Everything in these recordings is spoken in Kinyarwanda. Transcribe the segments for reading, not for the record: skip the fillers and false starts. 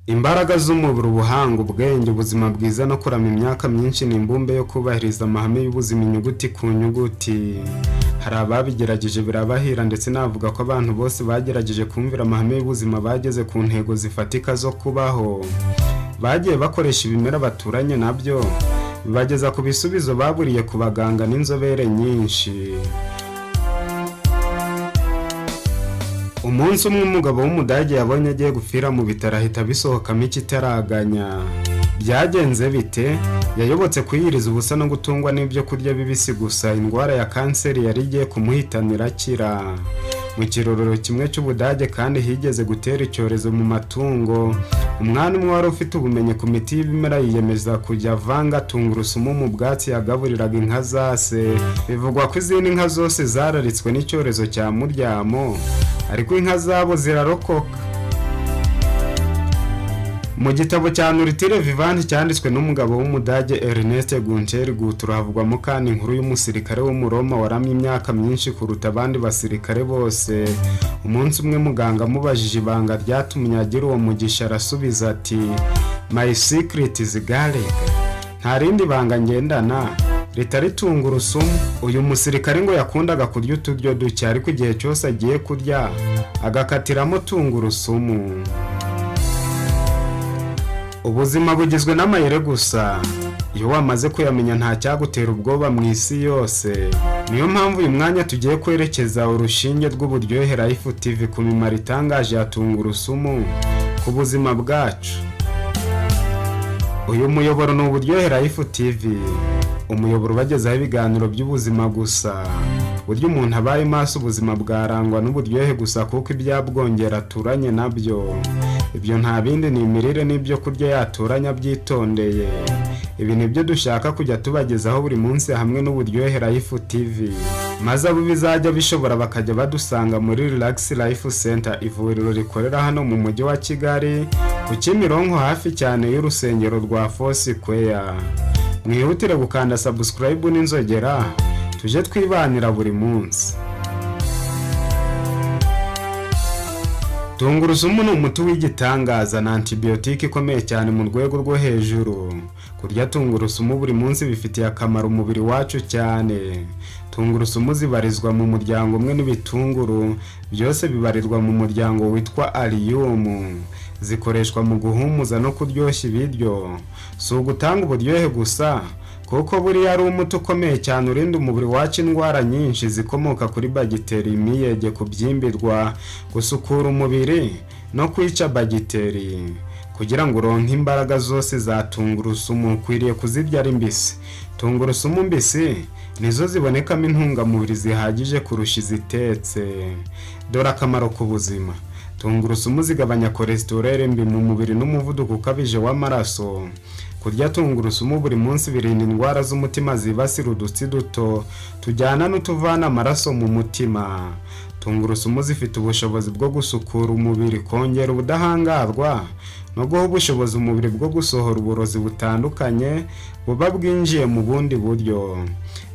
Imbaraga z'umubiri, ubuhanga, ubwenge, ubuzima bwiza no kurama imyaka myinshi ni imbumbe yo kubahiriza amahame y'ubuzima inyuguti ku nyuguti. Hari ababigerageje birabahira, ndetse navuga ko abantu bose bagerageje kumvira amahame y'ubuzima bageze ku ntego zifatika zo kubaho. Bagiye bakoresha ibimera baturanye nabyo, bibageza ku bisubizo baburiye ku baganga n'inzobere nyinshi. Umunsi umwe umugabo w'Umudage yabonye agiye gupfira mu bitaro, ahita abisohokamo ikitaraganya. Byagenze bite? Yayobotse kwiyiriza ubusa no gutungwa n'ibyo kurya bibisi gusa, indwara ya kanseri yari igiye kumuhitanira akira. Mu kirorero kimwe cy'Ubudage kandi higeze gutera icyorezo mu matungo. Umwana umwe wari ufite ubumenyi ku miti y'ibimera yiyemeza kujya avanga tungurusumu mu bwatsi yagaburiraga inka za se. Bivugwa ko izindi nka zose zararitswe n'icyorezo cya muryamo, ariko inka zabo zirarokoka. Mu gitabo cya Nature Vivante cyanditswe n'umugabo w'Umudage Ernest Gunther Gunther, havugwamo kandi inkuru y'umusirikare w'Umuroma waramye imyaka myinshi kuruta abandi basirikare bose. Umunsi umwe muganga amubajije ibanga ryatumye agira uwo mugisha, arasubiza ati: "My secret is garlic. Nta rindi banga ngendana ritari tungurusumu." Uyu musirikare ngo yakundaga kurya uturyo duke, ariko igihe cyose agiye kurya agakatiramo tungurusumu. Ubuzima bugizwe n'amayeri gusa. Iyo wamaze kuyamenya, nta cyagutera ubwoba mu isi yose. Niyo mpamvu uyu mwanya tugiye kwerekeza urushinge rw'Uburyohe Life TV ku mimaro itangaje ya tungurusumu ku buzima bwacu. Uyu muyoboro ni Uburyohe Life TV, umuyoboro ubagezaho ibiganiro by'ubuzima gusa. Burya umuntu abaye maso, ubuzima bwarangwa n'uburyohe gusa, kuko ibyabwongera aturanye nabyo. Ibyo nta bindi, ni imirire n'ibyo kurya yaturanya abyitondeye. Ibi ni byo dushaka kujya tubagezaho buri munsi hamwe n'Uburyohe Life TV, maze abo bizajya bishobora bakajya badusanga muri Relax Life Center, ivuriro rikorera hano mu mujyi wa Kigali ku Kimironko, hafi cyane y'urusengero rwa Foursquare. Mwihutire gukanda subscribe n'inzogera, tujye twibanira buri munsi. Tungurusumu ni umuti w'igitangaza na antibiyotike ikomeye cyane mu rwego rwo hejuru. Kurya tungurusumu buri munsi bifitiye akamaro umubiri wacu cyane. Tungurusumu zibarizwa mu muryango umwe n'ibitunguru, byose bibarirwa mu muryango witwa allium. Zikoreshwa mu guhumuza no kuryoshya ibiryo. Si ugutanga uburyohe gusa, kuko buriya ari umuti ukomeye cyane urinda umubiri wacu indwara nyinshi zikomoka kuri bagiteri, imiyege, kubyimbirwa, gusukura umubiri no kwica bagiteri. Kugira ngo uronke imbaraga zose za tungurusumu, ukwiriye kuzirya ari mbisi. Tungurusumu mbisi nizo zibonekamo intungamubiri zihagije kurusha izitetse. Dore akamaro ku buzima: tungurusumu zigabanya cholesterol mbi mu mubiri n'umuvuduko ukabije w'amaraso. Kurya tungurusumu buri munsi birinda indwara z'umutima zibasira udutsi duto tujyana n'utuvana amaraso mu mutima. Tungurusumu zifite ubushobozi bwo gusukura umubiri, kongera ubudahangarwa no guha ubushobozi umubiri bwo gusohora uburozi butandukanye buba bwinjiye mu bundi buryo.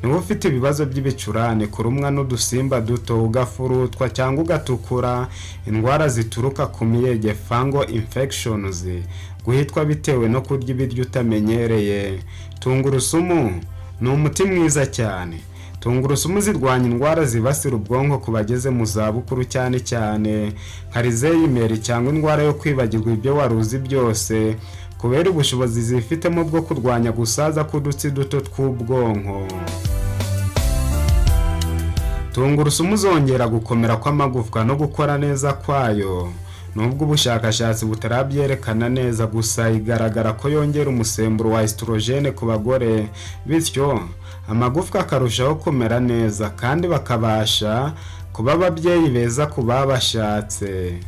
Niba ufite ibibazo by'ibicurane, kurumwa n'udusimba duto, ugafurutwa cyangwa ugatukura, indwara zituruka ku miyege, fungal infections, guhitwa bitewe no kurya ibiryo utamenyereye, tungurusumu ni umuti mwiza cyane. Tungurusumu zirwanya indwara zibasira ubwonko ku bageze mu zabukuru, cyane cyane nka Alzheimer cyangwa indwara yo kwibagirwa ibyo wari uzi byose, kubera ubushobozi zifitemo bwo kurwanya gusaza k'udutsi duto tw'ubwonko. Tungurusumu zongera gukomera kw'amagufwa no gukora neza kwayo. Nubwo ubushakashatsi butarabyerekana neza, gusa igaragara ko yongera umusemburo wa estrogène ku bagore, bityo amagufwa akarushaho kumera neza kandi bakabasha kuba ababyeyi beza ku babashatse.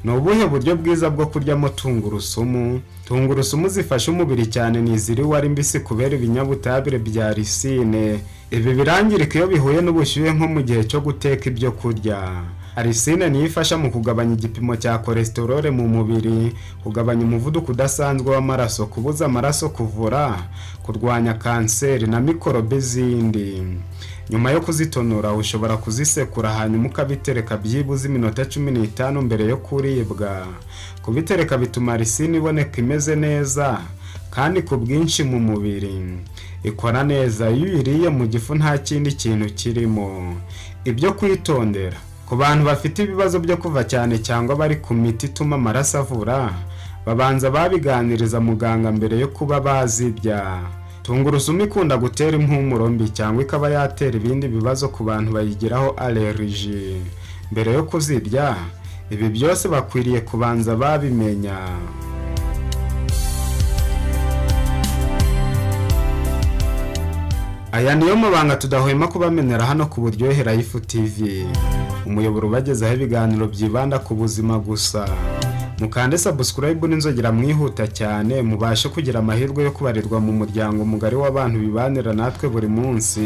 Ni ubuhe buryo bwiza bwo kuryamo tungurusumu? Tungurusumu zifasha umubiri cyane ni iziriwe ari mbisi, kubera ibinyabutabire bya allicine. Ibi birangirika iyo bihuye n'ubushyuhe, nko mu gihe cyo guteka ibyo kurya. Allicine niyo ifasha mu kugabanya igipimo cya cholesterol mu mubiri, kugabanya umuvuduko udasanzwe w'amaraso, kubuza amaraso kuvura, kurwanya kanseri na mikorobe zindi. Nyuma yo kuzitonora, ushobora kuzisekura hanyuma ukabitereka byibuze iminota 15 mbere yo kuribwa. Kubitereka bituma allicin iboneka imeze neza kandi ku bwinshi mu mubiri. Ikora neza iyo uyiriye mu gifu nta kindi kintu kirimo. Ibyo kwitondera: ku bantu bafite ibibazo byo kuva cyane cyangwa bari ku miti ituma amaraso avura, babanza babiganiriza muganga mbere yo kuba bazirya. Tungurusumu ikunda gutera impumuro mbi cyangwa ikaba yatera ibindi bibazo ku bantu bayigiraho allergie. Mbere yo kuzirya, ibi byose bakwiriye kubanza babimenya. Aya niyo mabanga tudahwema kubamenera hano ku Buryohe Life TV, umuyoboro ubagezaho ibiganiro byibanda ku buzima gusa. Mukande subscribe n'inzogera mwihuta cyane, mubashe kugira amahirwe yo kubarirwa mu muryango mugari w'abantu bibanira natwe buri munsi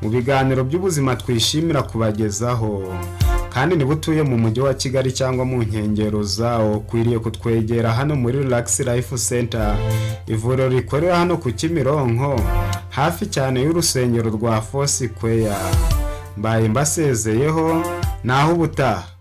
mu biganiro by'ubuzima twishimira kubagezaho. Kandi niba utuye mu mujyi wa Kigali cyangwa mu nkengero zawo, ukwiriye kutwegera hano muri Relax Life Center, ivuriro rikorera hano ku Kimironko, hafi cyane y'urusengero rwa Foursquare. Mbaye mbasezeyeho, naho ubutaha.